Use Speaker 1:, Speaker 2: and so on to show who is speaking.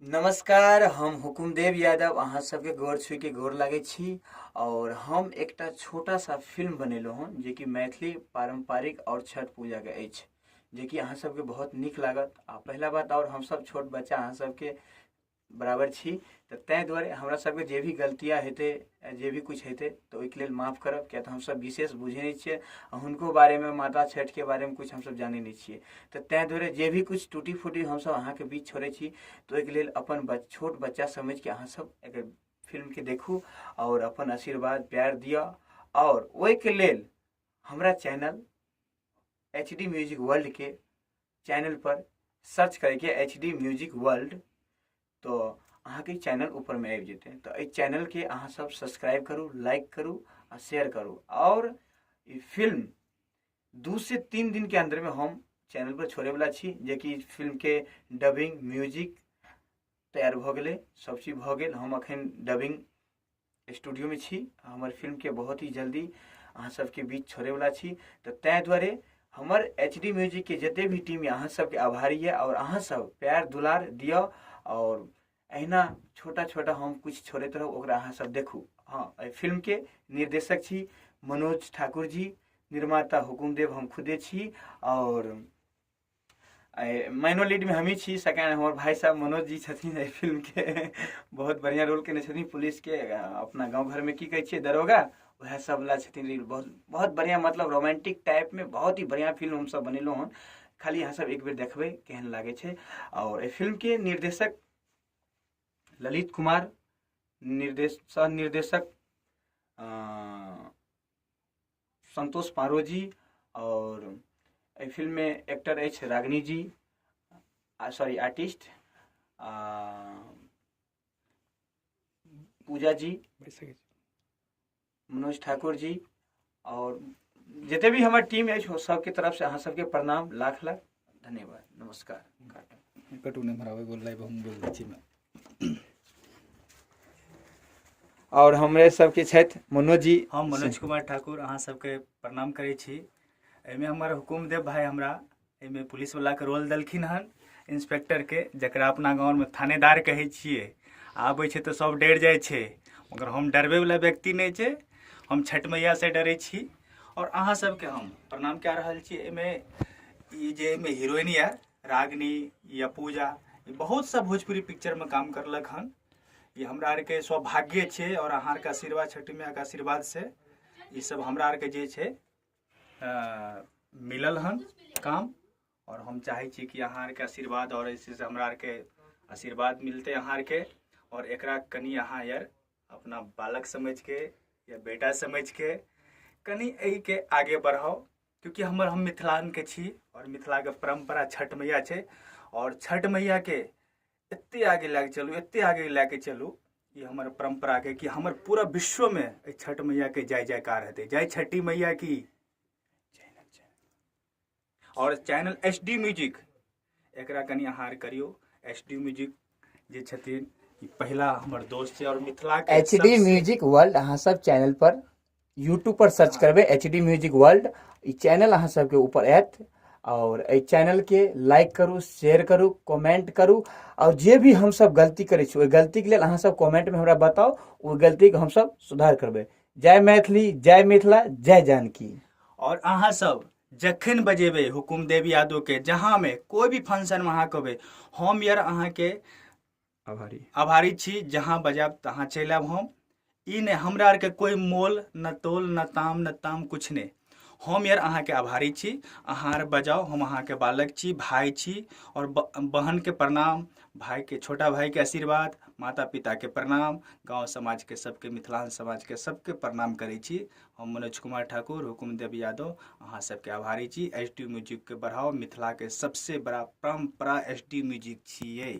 Speaker 1: नमस्कार, हम हुकुमदेव यादव अहाँ सबके गोर छुइके गोर लागै छी। और हम एकटा छोटा सा फिल्म बनेलहुँ हँ जेकि मैथिली पारम्परिक और छठ पूजाके अछि, जेकि अहाँ सबके बहुत नीक लागत। आ पहिला बात और हमसब छोट बच्चा अहाँ सबके बराबर छी, तऽ ताहि दुआरे हमरा सबके जे भी गलतियाँ हेतै जे भी किछु हेतै तऽ ओहिके लेल माफ करब, किया तऽ हमसब विशेष बुझै नहि छियै आ हुनको बारेमे माता छठिके बारेमे किछु हमसब जानै नहि छियै। तऽ ताहि दुआरे जे भी किछु टूटी फूटी हमसब अहाँके बीच छोड़ै छी तऽ ओहिके लेल अपन छोट बच्चा समझिके अहाँसब एकर फिल्मके देखू आओर अपन आशीर्वाद प्यार दिअ। आओर ओहिके लेल हमरा चैनल एच डी म्यूजिक वर्ल्डके चैनल पर सर्च करैके एच डी म्यूजिक वर्ल्ड, तऽ अहाँके चैनल ऊपरमे आबि जेतै। तऽ एहि चैनलके अहाँ सब सब्सक्राइब करू, लाइक करू आ शेयर करू। आओर ई फिल्म 2 से 3 दिन के अंदर में हम चैनल पर छोड़े वाला छी, जेकि फिल्म के डबिंग म्यूजिक तैयार भऽ गेलै, सब चीज भऽ गेल। हम अखन डबिंग स्टूडियो में छी, हमर फिल्म के बहुत ही जल्दी अहाँ सबके बीच छोड़े वाला छी। तऽ ताहि दुआरे हमर एच डी म्यूजिक के जते भी टीम यऽ अहाँ सबके आभारी यऽ और अहाँ सब प्यार दुलार दिअ और अहिना छोटा छोटा हम कुछ छोड़ैत रहब, ओकरा अहाँ सब देखू। हाँ, एहि फिल्म के निर्देशक छी मनोज ठाकुर जी, निर्माता हुकुमदेव हम खुदे छी और मैनो लीड में हमही छी। सेकेंड हमर भाई साहब मनोज जी छथिन, एहि फिल्म के बहुत बढ़िया रोल केने छथिन पुलिस के, अपना गाँव घर में की कहै छियै दरोगा, वएह सब वाला छथिन रील। बहुत बहुत बढ़िया, मतलब रोमांटिक टाइप में बहुत ही बढ़िया फिल्म हमसब बनेलहुँ हन। खाली अहाँ सब एक बेर देखबै केहन लागै छै। और एहि फिल्म के निर्देशक ललित कुमार, निर्देश सह निर्देशक संतोष पारो जी, और एहि फिल्म में एक्टर अछि रागिनी जी, सॉरी आर्टिस्ट पूजा जी, मनोज ठाकुर जी, और जते भी हमर टीम अछि ओ सबके तरफ से अहाँ सबके प्रणाम, लाख लाख धन्यवाद, नमस्कार।
Speaker 2: कटू नहीं मरावे बोल लाइव हम बोल दै छी।
Speaker 1: और हमरे सबके छथि मनोज जी।
Speaker 2: हम मनोज कुमार ठाकुर अहाँ सबके प्रणाम करै छी। एहिमे हमर हुकुमदेव भाई हमरा एहिमे पुलिस वाला के रोल देलखिन हन, इंस्पेक्टर के, जकरा अपना गाँवमे थानेदार कहै छियै। आबै छै तऽ सब डरि जाइ छै, मगर हम डरबै वाला व्यक्ति नहि छै। हम छठि मैयासँ डरै छी। और अहाँ सबके हम प्रणाम कए रहल छी। एहिमे ई जे एहिमे हीरोइन यऽ रागिनी या पूजा, ई बहुत सब भोजपुरी पिक्चरमे काम करलक हन। ई हमरा आरके सौभाग्य छै और अहाँ आरके आशीर्वाद, छठि मैयाके आशीर्वाद से ई सब हमरा आरके जे छै मिलल हन काम। और हम चाहै छी कि अहाँ आरके आशीर्वाद और ऐसे से हमरा आरके आशीर्वाद मिलतै अहाँ आरके। और एकरा कनि अहाँ यार अपना बालक समझके या बेटा समझके कनि एहिके आगे बढ़ाउ, क्योंकि हम मिथिलाके छी और मिथिलाके परम्परा छठ मैया छै। और छठ मैयाके एते आगे लए के चलू, एते आगे लए के चलू, ई हमर परम्पराके कि हमर पूरा विश्वमे एहि छठ मैयाके जय जयकार हेतै। जय छठी मैया की। और चैनल एच डी म्यूजिक एकरा कनि अहाँ आर करियौ। एच डी म्यूजिक जे छथिन ई पहिला हमर दोस्त छै और मिथिला के
Speaker 1: एच डी म्यूजिक वर्ल्ड अहाँ सब चैनल पर यूट्यूब पर सर्च करबै एच डी म्यूजिक वर्ल्ड, ई चैनल अहाँ सबके ऊपर आयत। और एहि चैनल के लाइक करू, शेयर करू, कमेंट करू। और जे भी हम सब गलती करै छी ओहि गलती के लेल अहाँ सब कमेंट में हमरा बताउ, ओहि गलती के हम सब सुधार करबै। जय मैथिली, जय मिथिला, जय जानकी।
Speaker 2: और अहाँ सब जखन बजेबै हुकुमदेव यादव के, जहाँ में कोई भी फंक्शन में अहाँ कहबै, हम यार अहाँ के आभारी छी। जहाँ बजायब तहाँ चलि आयब हम। ई नहि हमरा आरके कोई मोल न तोल न ताम न ताम कुछ नहि। हम यार अहाँके आभारी छी। अहाँ आर बजाउ, हम अहाँके बालक छी, भाय छी। और बहनके प्रणाम, भाईके, छोटा भाईके आशीर्वाद, माता पिताके प्रणाम, गाँव समाजके सबके, मिथिलांचल समाजके सबके प्रणाम करै छी। हम मनोज कुमार ठाकुर, हुकुमदेव यादव अहाँ सबके आभारी छी। एच डी म्यूजिकके बढ़ाउ, मिथिलाके सबसे बड़ा परम्परा एच डी म्यूजिक छियै।